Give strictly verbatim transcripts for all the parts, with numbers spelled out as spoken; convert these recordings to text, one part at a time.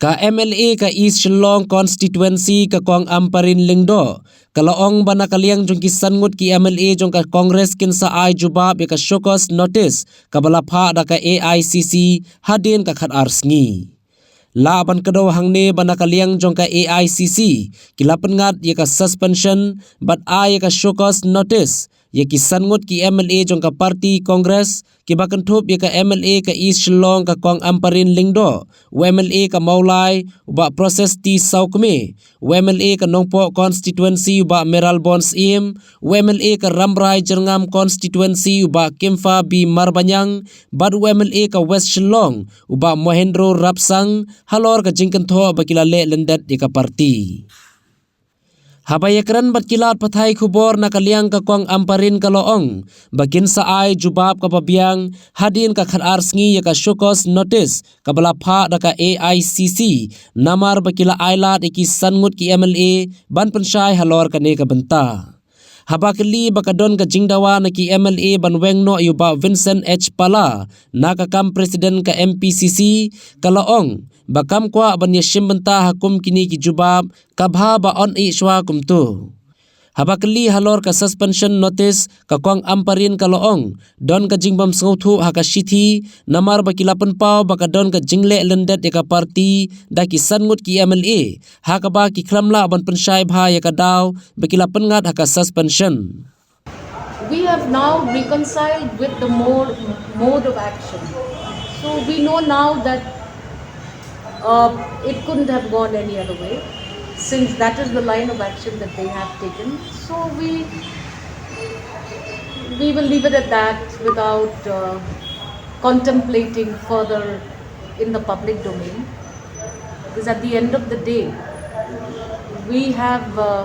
Ka M L A ka East Shillong Constituency ka Kong Ampareen Lyngdoh ka la ong ba na ka liang jong ki san ngut ki M L A jong ka Congress kin sa ai jubab ïa ka show cause notice kaba la phah da ka A I C C hadien ka khatar sngi. Lah ban kdew hangne ba na ka liang jong ka A I C C ki la pynngat ïa ka suspension bad ai ïa ka show cause notice ïa ki san ngut ki M L A jong ka party Congress kiba kynthup ïa ka M L A ka East Shillong ka Kong Ampareen Lyngdoh, u M L A ka Mawlai u Bah Proses T Sawkmie, u M L A ka Nongpoh Constituency u Bah Mayralborn Syiem, u M L A ka Rambrai Jyrngam Constituency u Bah Kimfa B Marbaniang, bad u M L A ka West Shillong u Bah Mohendro Rapsang, halor ka jingkynthoh ba ki la leh lyndet ïa ka party. Haba ïakren bad ki lad pathai khubor na ka liang ka Kong Ampareen ka la ong ba kin sa ai jubab kaba biang hadien ka khatar sngi ïa ka show cause notice kaba la phah da ka A I C C namar ba ki la ai lad ïa ki san ngut ki M L A ban pynshai halor kane ka bynta. Haba kylli ba ka don ka jingdawa na ki M L A ban weng noh ïa u Bah Vincent H Pala na ka kam president ka M P C C, ka la ong ba kam kwah ban ïashim bynta ha kum kine ki jubab, ka bha ba yn ïeh shuwa kumto. Haba kylli halor ka suspension notice, ka Kong Ampareen ka la ong don ka jingbym sngewthuh ha ka shithi namar ba ki la pynpaw ba ka don ka jingleh lyndet ïa ka party da ki san ngut ki M L A, ha kaba ki khlem lah ban pynshai bha ïa ka daw ba ki la pynngat ha ka suspension. We have now reconciled with the more mode of action. So we know now that uh, it couldn't have gone any other way, since that is the line of action that they have taken. So we we will leave it at that without uh, contemplating further in the public domain. Because at the end of the day, we have uh,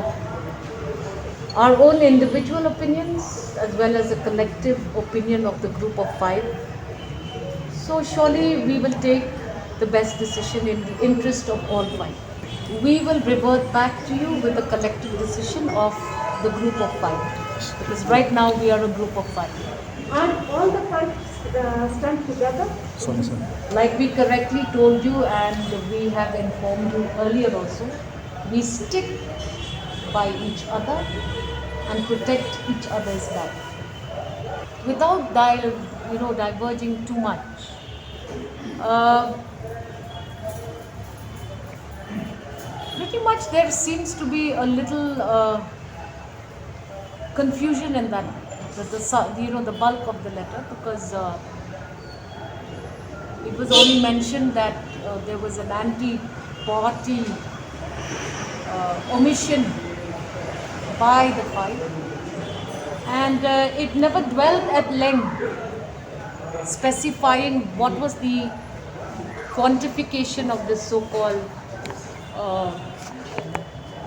our own individual opinions as well as the collective opinion of the group of five. So surely we will take the best decision in the interest of all five. We will revert back to you with a collective decision of the group of five. Because right now we are a group of five. Are all the five uh, stand together? Sorry, sir. Like we correctly told you, and we have informed you earlier also, we stick by each other and protect each other's back without di- you know, diverging too much. Uh, pretty much there seems to be a little uh, confusion in that, the, the, you know, the bulk of the letter, because uh, it was only mentioned that uh, there was an anti-party uh, omission by the five, and uh, it never dwelt at length specifying what was the quantification of this so-called uh,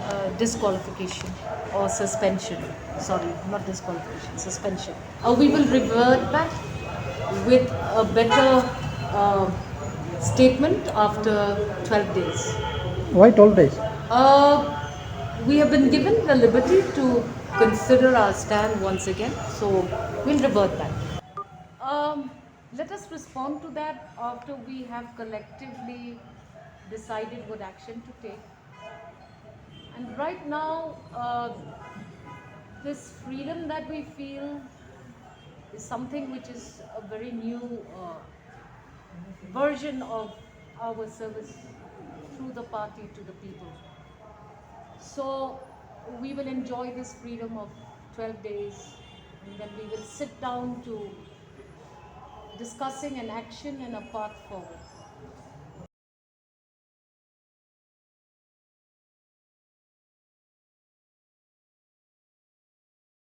uh, disqualification or suspension. Sorry, not disqualification, suspension. Uh, we will revert back with a better uh, statement after twelve days. Why twelve days? Uh, we have been given the liberty to consider our stand once again, so we'll revert back. Um, let us respond to that after we have collectively decided what action to take. And right now, uh, this freedom that we feel is something which is a very new uh, version of our service through the party to the people. So we will enjoy this freedom of twelve days, and then we will sit down to discussing an action and a path forward.